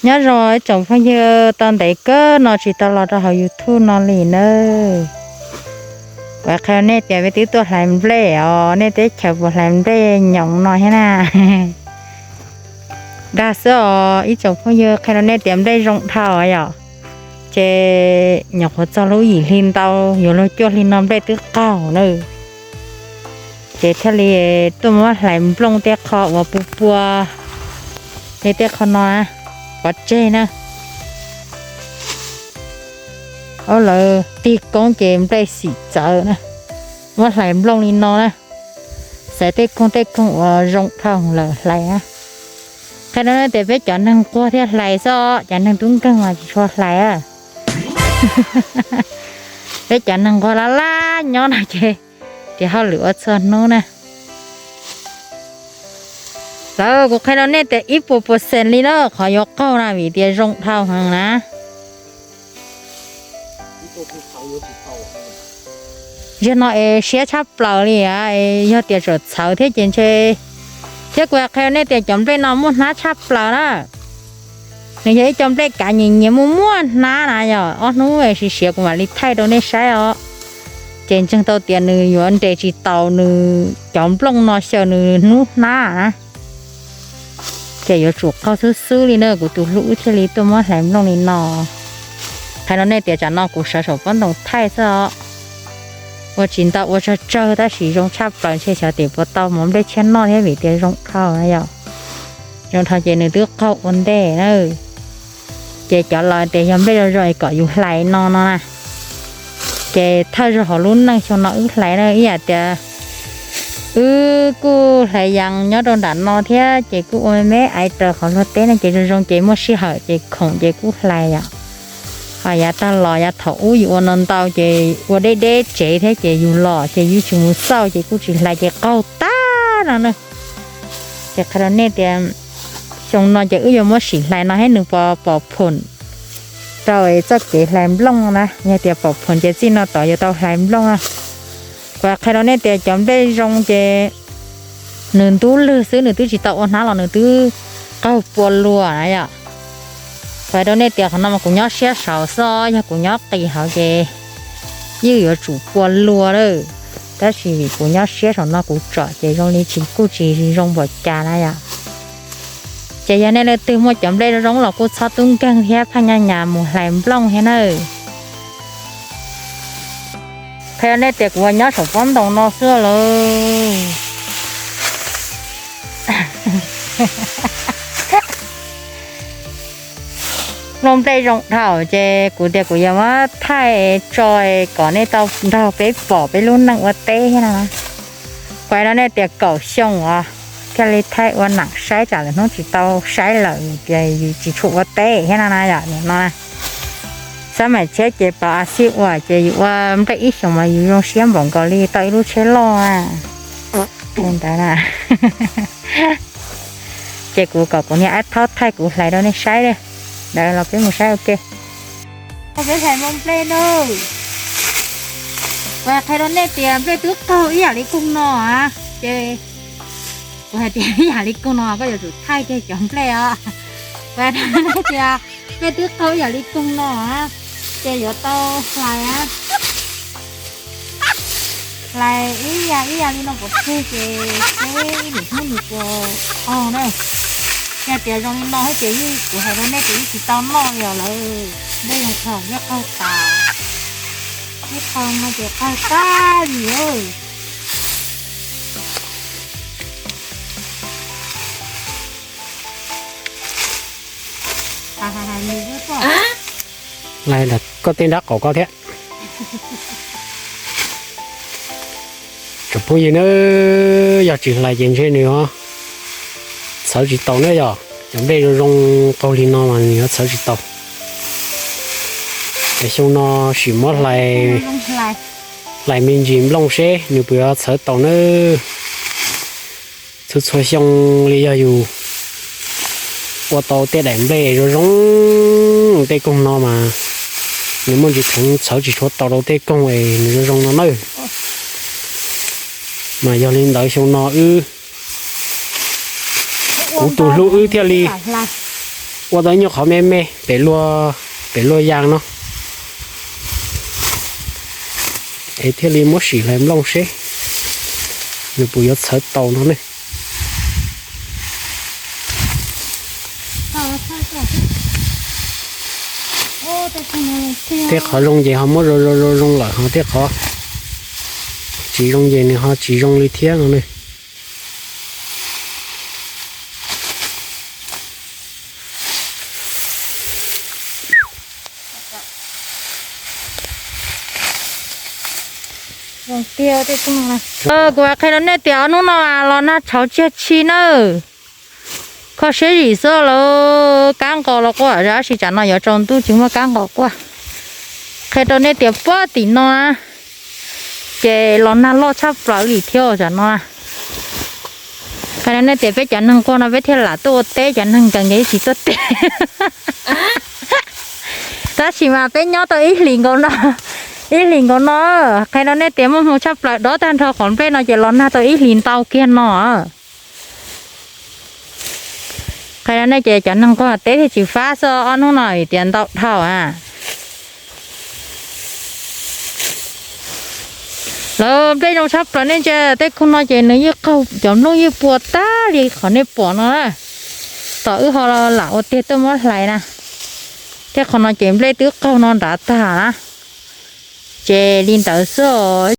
Nyob zoo ib tsoom phooj ywg, tau ntev kawg no tsis tau los rau hauv YouTube no li nawb. Kuv qhia nej tias peb twb tuaj hlais nplej os, nej teb chaws puas hlais nplej nyoos no thiab na? Dag xwb os ib tsoom phooj ywg, qhia rau nej tias nplej zoo dhau yom. Ces nyuam qhuav txog lub yim hli ntau, yuav luag cuaj hli no nplej twb qaug na. Ces thiaj li tuaj muab hlais nplooj tej qho uas pua pua li tej qho no na, pov tseg na. Ob lawv tig koob ces nplej xim txawv na, muab hlais nplooj li no na, xaiv tej koog tej koog uas zoo dhau lawm hlais na. Qhia rau nej tias peb cov neeg nquag thiaj hlais xwb, cov neeg tub nkeeg mas tsis tshua hlais. Peb cov neeg nquag laj laj nyob no ces tsis hauj lwm ua txhua hnub na. Lawv, kuv qhia rau nej tias ib puas percent li na, qhov yuav qaug na vim tias zoo dhau heev na. Zaum no es siab tshaj plaws li, yog tias tseem txhawv thiab ces ntshe, thiab kuv qhia nej tias cov nplej no muaj hnab tshaj plaws na. Nws yog ib co nplej kav nyias nyias muaj muaj hnab na yom. Ob hnub siav siav kuv mam li thaij rau nej saib os. Ces ntseeg tau tias nws yuav nres tsis taus nws cov nplooj no xyaw nws hnub hnab na. Ces yuav tsum qaug xwb xwb li na, kuv tus hlub wb thiaj li tuaj muab hlais nplooj li no. Qhia rau nej tias tsam no kuv sawv saum pob ntoos thaij xwb os. Ua tsis ntau ua tsawg tsawg tab sis zoo tshaj plaws, ntshe xyov tim puas tau mov nplej tshiab noj thiab vim tias zoo dhau na yom. Zoo dhau ces nws twb qaug ua ntej na. Ces cov laus tias yog nplej zoo zoo es kom yus hlais no no na. Ces thawj zaug hauv lub neej xyoo no wb hlais na, ib yam tias wb kuj hlais yees nyob rau nram no thiab ces kuj ua me me aiv raws qhov luag teb no ces zoo zoo ces muaj sij hawm ces khoom ces kuj hlais yom. Ho yav tag los yav thaum ub yus ua no ntau ces ua deb deb tsev thiab ces yus los ces yus tsis mus xauj ces kuj tsis hlais ces qaug tag no na. Ces qhia rau nej tias xyoo no ces wb yuav muab sim hlais no thiab nws puas pom phoom rau txoj kev hlais nplooj na. Yog tias pom phoom ces txij no tod yuav tau hlais nplooj na. Kuv qhia rau nej tias cov nplej zoo ces nws ntub lwg xwb, nws twb tsis tau ua hnab los nws twb qaug pua luas na yom. Kuv hais rau nej tias qhov no mas kuv nyob siab saud xwb, yog kuv nyob qis hauv ces yeej yuav tsum pua luas lawm. Tab sis vim kuv nyob siab saum no kuv tsom ces zoo li tsis kuj tsis zoo npaum cas na yom. Ces yog nej leej twg muaj cov nplej zoo zoo los kuj txhob tub nkeeg thiab phaj nyaj nyas mus hlais nplooj thiab nawb. Qhia nej tias kuv nyob saum pob ntoos no xwb lawm. Nplooj nplej zoo dhau ces kuv tias kuv yuav muab thaij tso kom nej tau nrog peb pom peb lub neej ua teb thiab no. Kuv hais rau nej tias kaum xyoo os thiaj li thaij ua nam saib tsam lwm hnub tsis tau saib lawm tias yus tsis tshua ua teb thiab no na yom no. Xab maim tshiab ces pas a xib ua ces yus ua nplej ib xyoos mas yus zoo siab npaum nkaus li tau ib lub tsheb loj ntawd na. Ces kuv kom kuv niag ab thaub thaij kuv hlais rau nej saib. Ntawd los peb mus saib ua ke. Peb hlais nplooj nplej na. Kuv qhia rau nej tias nplej twb qaug ib yam li koog no a. Ces kuv hais tias ib yam li koog no koj yuav tsum thaij kiag cov nplej os. Kuv hais rau nej tias nplej twb qaug ib yam li koog no a, ces yuav tau hlais, hlais ib yam ib yam li no pov tseg ces seb ib lwm hnub nws puas qaug na. Yog tias zoo li no thiab ces yeej kuv hais rau nej tias yeej tsis tau noj li os lawm. Nplej zoo dhau yeej qaug tas, ib qho no ces qaug tag li. Lais ntawm koj tej nrab qaum koj thiab. Tsoom phooj ywg na, yog tsis hlais ces ntshe nws txhawv tsis taus na yom. Cov nplej zoo zoo qaug li no mas nws yuav txhawv tsis taus. Es xyoo no sim muab hlais, hlais me ntsis nplooj seb nws puas yuav txhawv taus nawb. Txhua txhua xyoo li yog yus ua tau tej daim nplej zoo zoo tej koog no mas nws muaj ntsis kheev txhawv tsis tshua tau rau tej koog es nws zoo zoo no nawb. Mas yog li ntawd xyoo no wb, kuv tus hlub wb thiaj li Ua tau nyuag qhov me me pem luag, pem luag yas no, es thiaj li muab sim hlais nplooj seb nws puas yuav txhawv tau no ne. Tej qhov zoo ces ho muab zoo zoo zoo zoo lawm, ho tej qhov tsis zoo ces nws ho tsis zoo li thiab no ne. Kuv qhia rau nej tias ob hnub no los nag tshauv tsiag tshi nawb. Kho siab zim xwb lawm, kab nqos los quaj, tab sis tsam no yuav tsaus ntuj tsis muaj kab nqos quaj. Qhia rau nej tias puag tim no na, ces los nag loj tshaj plaws li thiab tsam no na. Qhia rau nej tias peb cov neeg quaj no peb thiaj lam tuaj ua teb, cov neeg nkees ces tsis tuaj teb. Tab sis mas peb nyob tau ib hlis nkaus no, ib hlis nkaus no, qhia rau nej tias muaj hmoo tshaj plaws, dob tag nrho qhov nplej no ces los nag tau ib hlis ntau kiag no. Qhia rau nej ces cov neeg quaj teb thiaj tsis fab xwb, ob hnub no vim tias ntau dhau a. Lawv nplej zoo tshaj plaws, nej ntsia tej khoom no ces nws yeej qaug, cov nplooj yeej puas tag li qhov nej pom no na. Tom wb ho lam ua tiag tuaj muab hlais na. Tej qhov no ces nplej twb qaug no nrad tag na. Ces li ntawd xwb os.